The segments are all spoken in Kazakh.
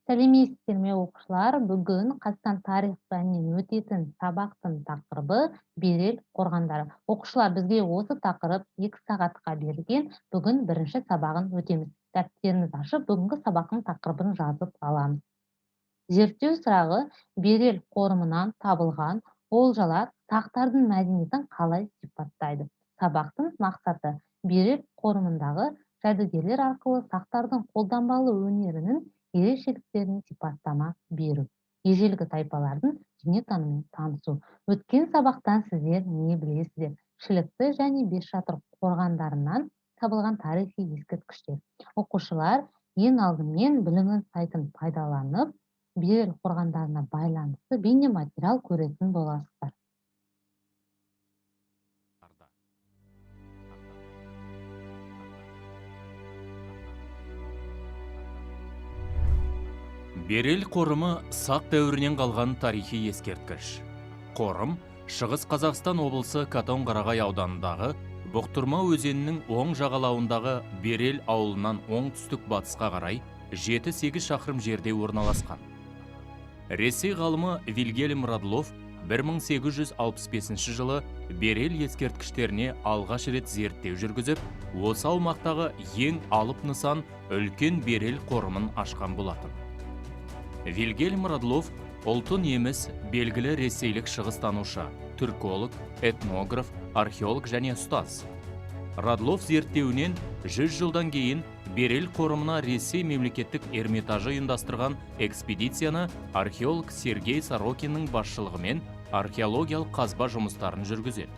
Сәлеметсіздер ме, оқушылар? Бүгін Қазақстан тарих пәнінен өтетін сабақтың тақырыбы Берел қорғандары. Оқушылар, бізге осы тақырып 2 сағатқа берілген. Бүгін бірінші сабағын өтеміз. Дәптерімізді ашып, бүгінгі сабақтың тақырыбын жазып аламыз. Зерттеу сұрағы: Берел қорымынан табылған олжалар сақтардың мәдениетін қалай сипаттайды? Сабақтың мақсаты: Берел қорымындағы жәдігерлер арқылы сақтардың қолданбалы өнерінің ерекшеліктерін сипаттама беру, ежелгі тайпалардың дүниетанымымен танысу. Өткен сабақтан сіздер не білесіздер? Шілікті және Бесшатыр қорғандарынан табылған тарихи ескерткіштер. Оқушылар, ең алдымен білімнің сайтын пайдаланып, Берел қорғандарына байланысты бейнематериал көретін боласыздар. Берел қорымы сақ дәуірінен қалған тарихи ескерткіш. Қорым Шығыс Қазақстан облысы Катонқарағай ауданындағы Бұқтырма өзенінің оң жағалауындағы Берел ауылынан оңтүстік батысқа қарай 7-8 шақырым жерде орналасқан. Ресей ғалымы Вильгельм Радлов 1865 жылы Берел ескерткіштеріне алғаш рет зерттеу жүргізіп, осы аумақтағы ең алып нысан үлкен Берел қорымын ашқан болатын. Вильгельм Радлов ұлты неміс, белгілі ресейлік шығыстанушы, түрколог, этнограф, археолог және ұстаз. Радлов зерттеуінен 100 жылдан кейін Берел қорымына Ресей мемлекеттік Эрмитажы ұйымдастырған экспедицияны археолог Сергей Сорокиннің басшылығымен археологиялық қазба жұмыстарын жүргізеді.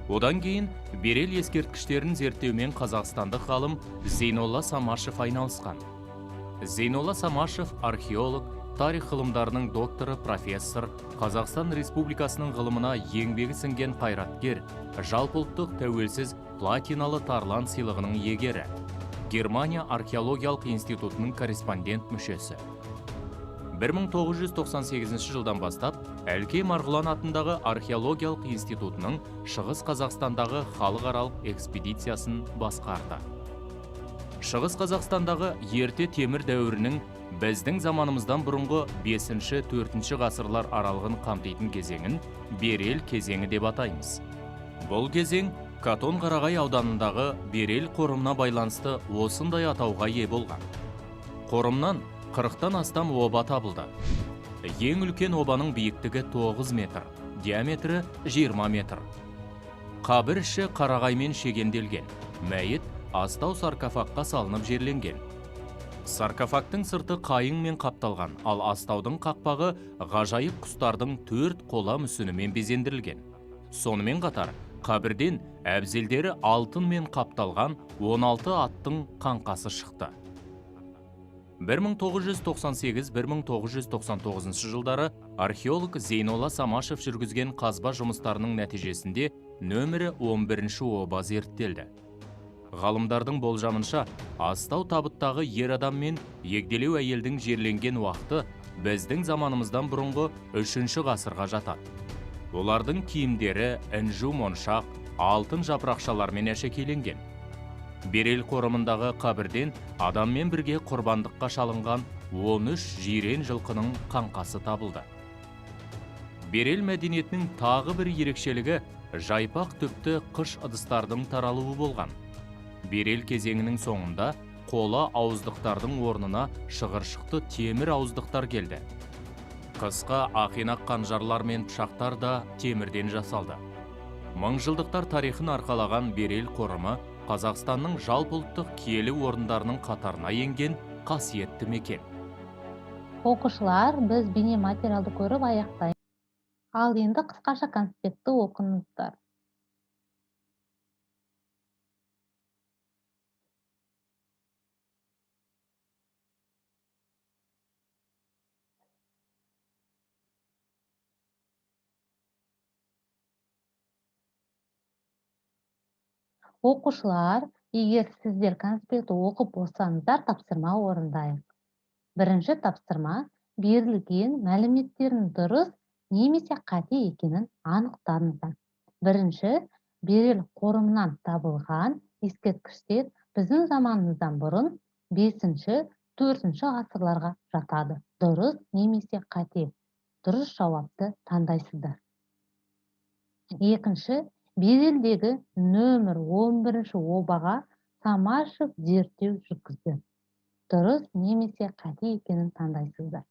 Одан кейін Берел ескерткіштерін зерттеумен қазақстандық ғалым Зейнолла Самашев айналысқан. Зейнолла Самашев археолог, тарих ғылымдарының докторы, профессор, Қазақстан Республикасының ғылымына еңбегі сіңген қайраткер, жалпыұлттық тәуелсіз платиналы Тарлан сыйлығының иегері, Германия археологиялық институтының корреспондент мүшесі. 1998 жылдан бастап Әлкей Марғұлан атындағы археологиялық институтының Шығыс Қазақстандағы халықаралық экспедициясын басқарды. Шығыс Қазақстандағы ерте темір дәуірінің біздің заманымыздан бұрынғы 5-4 ғасырлар аралығын қамтитын кезеңін Берел кезеңі деп атаймыз. Бұл кезең Катонқарағай ауданындағы Берел қорымына байланысты осындай атауға ие болған. Қорымнан 40-тан астам оба табылды. Ең үлкен обаның биіктігі 9 метр, диаметрі 20 метр. Қабір іші қарағаймен шегенделген, мәйіт астау саркофагқа салынып жерленген. Саркофагтың сырты қайыңмен қапталған, ал астаудың қақпағы ғажайып құстардың 4 қола мүсінімен безендірілген. Сонымен қатар, қабірден әбзелдері алтынмен қапталған 16 аттың қаңқасы шықты. 1998-1999 жылдары археолог Зейнолла Самашев жүргізген қазба жұмыстарының нәтижесінде нөмірі 11 оба зерттелді. Ғалымдардың болжамынша, астау табыттағы ер адам мен егделеу әйелдің жерленген уақыты біздің заманымыздан бұрынғы 3 ғасырға жатады. Олардың киімдері інжу моншақ, алтын жапырақшалармен әшекейленген. Берел қорымындағы қабірден адаммен бірге құрбандыққа шалынған 13 жирен жылқының қаңқасы табылды. Берел мәдениетінің тағы бір ерекшелігі жайпақ түпті қыш ыдыстардың таралуы болған. Берел кезеңінің соңында қола ауыздықтардың орнына шығыршықты темір ауыздықтар келді. Қысқа ақинақ қанжарлар мен пышақтар да темірден жасалды. Мыңжылдықтар тарихын арқалаған Берел қорымы Қазақстанның жалпыұлттық киелі орындарының қатарына енген қасиетті мекен. Оқушылар, біз бейнематериалды көріп аяқтаймыз. Ал енді қысқаша конспектті оқыңыздар. Оқушылар, егер сіздер конспектті оқып болсаңыздар, тапсырма орындайық. Бірінші тапсырма: берілген мәліметтердің дұрыс немесе қате екенін анықтаңыздар. Бірінші, Берел қорымынан табылған ескерткіштер біздің заманымыздан бұрын 5-ші, 4 ғасырларға жатады. Дұрыс немесе қате? Дұрыс жауапты таңдайсыздар. Екінші, Берелдегі нөмір 11 обаға Самашев зерттеу жүргізді. Дұрыс немесе қате екенін таңдайсыздар.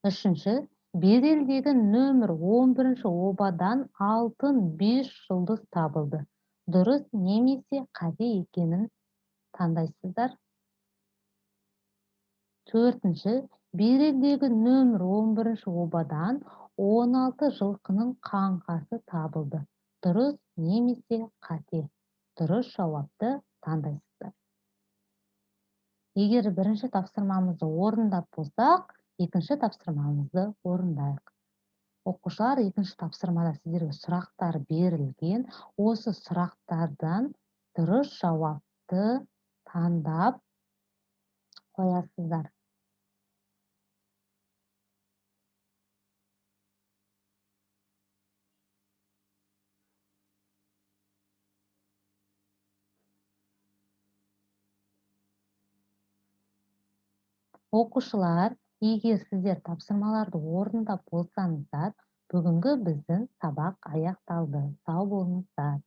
Үшінші, Берелдегі нөмір 11 обадан алтын 5 жұлдыз табылды. Дұрыс немесе қате екенін таңдайсыздар. Төртінші, Берелдегі нөмір 11 обадан 16 жылқының қаңқасы табылды. Дұрыс немесе қате? Дұрыс жауапты таңдайсыздар. Егер бірінші тапсырмамызды орындап болсақ, екінші тапсырмамызды орындайық. Оқушылар, екінші тапсырмада сіздерге сұрақтар берілген. Осы сұрақтардан дұрыс жауапты таңдап қоясыздар. Оқушылар, егер сіздер тапсырмаларды орындап болсаңыздар, бүгінгі біздің сабақ аяқталды. Сау болыңыздар.